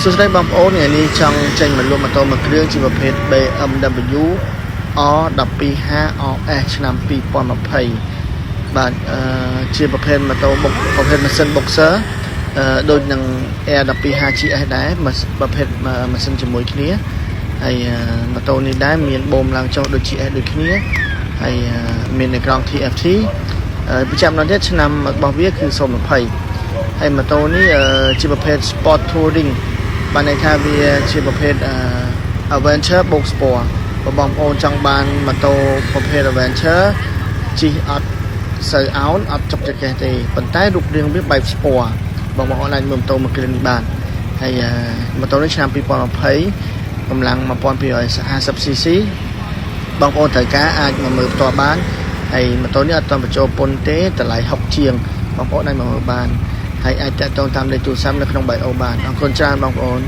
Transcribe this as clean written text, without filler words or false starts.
សួស្តីបងប្អូនថ្ងៃនេះចង់ចេញមកលក់ម៉ូតូមួយគ្រឿងជាប្រភេទ BMW R15 RS ឆ្នាំ2020បាទអឺជាប្រភេទម៉ូតូបុកប្រភេទម៉ាស៊ីន Boxer ដូចនឹង R15 GS ដែរប្រភេទម៉ាស៊ីនជាមួយគ្នាហើយម៉ូតូនេះដែរមានបូមឡើងចុះដូច GS ដូចគ្នាហើយមានអេក្រង់ TFT ហើយបញ្ជាក់ម្ដងទៀតឆ្នាំរបស់វាគឺ020ហើយម៉ូតូនេះជាប្រភេទ Sport Touring បានន័យថាវាជាប្រភេទ Adventure បូក Sport បើបងប្អូនចង់បានម៉ូតូប្រភេទ Adventure ជិះអត់សូវអោនអត់ចុកចង្កេះទេប៉ុន្តែរូបរាងវាបែប Sport បងប្អូនអាចមើលម៉ូតូមួយគ្រឿងនេះបានហើយម៉ូតូនេះឆ្នាំ2020កម្លាំង 1250 cc បងប្អូនត្រូវការអាចមកមើលផ្ទាល់បានហើយម៉ូតូនេះអត់ទាន់បញ្ចូលពន្ធទេតម្លៃ60ជាងបងប្អូនអាចមកមើលបានហើយអាចតាក់ទងតាមលេខទូរស័ព្ទនៅក្នុង bio បានអរគុណច្រើនបងប្អូន។